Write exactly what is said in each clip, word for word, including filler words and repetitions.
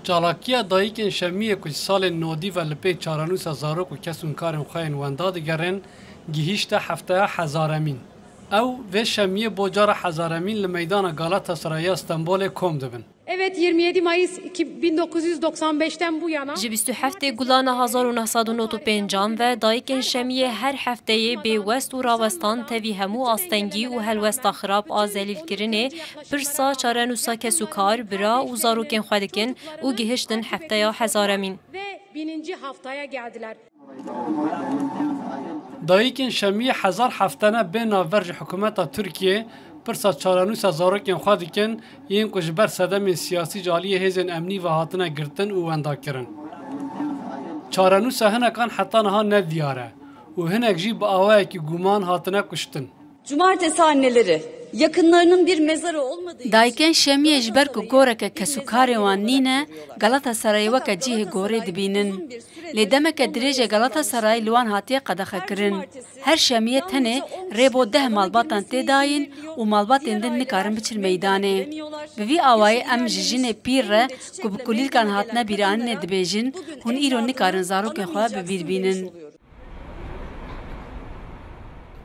Çalakiya dayikên Şemiyê ku ji salên nodî ve li pê çarenûsa zarok û kes û karên xwe yên wenda digerin, gihîşte hefteya hezaremîn. Ew vê Şemiyê bo cara hezaremîn li meydana Galatasarayê ya Stenbolê kom dibin. Evet, yirmi yedi Mayıs iki- bin dokuz yüz doksan beşten bu yana Ji bîst û heftê Gulana hezar û neh sed û nod û pêncan ve dayikên Şemiyê her hefteyê bê west û rawestan tevî hemû astengî û helwesta xirab a zelîlkirinê pirsa çarenûsa kes û kar, bira û zarokên xwe dikin û gihiştin hefteya hezaremîn. ve bininci haftaya geldiler. Dayikên Şemiyê hezar heftene bê navber ji hikûmeta Tirkiyê pirsa çarenûsa zarokên xwe dikin, yên ku ji ber sedemên siyasî ji aliyê hêzên emnî ve hatine girtin û wendakirin. Çarenûsa hinekan heta niha nediyar e û hinek jî bi awayekî guman hatine kuştin. Cumartesi anneleri yakınlarının bir mezarı olmadığı için Dayikên Şemiyê ji ber ku goreke kesûkarê wan nîne, Galatasarayê weke cihê gorê dibînin. Lê demeke dirêj e Galatasaray li wan hatiye qedexekirin. Her Şemiyê tenê rê bo deh malbatan tê dayîn û malbatên din nikarin biçin meydanê. Bi vî awayî em ji jinê pîr re ku bi kulîlkan hatine bîranînê dibêjin, hûn îro nikarin zarokên xwe bi bîr bînin.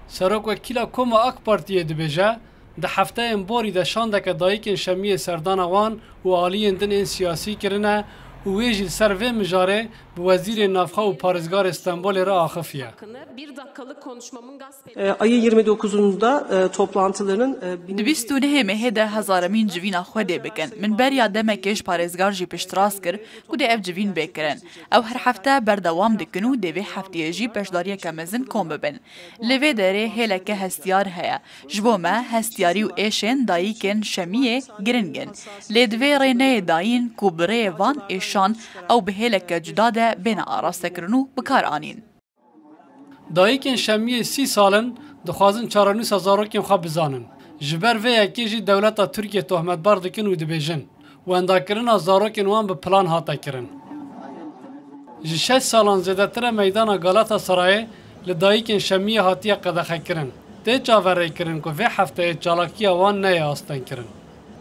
Serokwekîla Koma AK Partiyê dibêje, di hefteyên borî de şandeke dayikên Şemiyê serdana wan û aliyên din ên siyasî kirine û wê jî li ser vê mijarê bi wezîrên navxwe û parêzgarê Stenbolê re axifiye. Bir dakikalık konuşmamın gasp E, ayı yirmi dokuzunda e, toplantıların e, Di bîst û nehê mehê de hezaremîn civîna Xwedê bikin. Min beriya demekê ji parêzgar jî piştrast kir ku dê ev civîn bê kirin. Ew her hefte berdewam dikin û dê vê hefteyê jî beşdariyeke mezin kom bibin. Li vê derê hêleke hestiyar heye. Ji bo me hestiyarî û êşên dayikên Şemiyê giring in. Lê divê rê neyê dayîn ku bi rêyê van êşan ew bi hêleke cuda de bêne arastekirin û bikar anîn. Dayikên Şemiyê sî sal in dixwazin çarenûsa zarokên xwe bizanin. Ji ber vê yekê jî dewleta Tirkiyê tohmetbar dikin û dibêjin, wendakirina zarokên wan bi plan hate kirin. Ji şeş salan zêdetir e meydana Galatasarayê li dayikên Şemiyê hatiye qedexekirin. Tê çaverêkirin ku vê hefteyê çalakiya wan neyê astengkirin.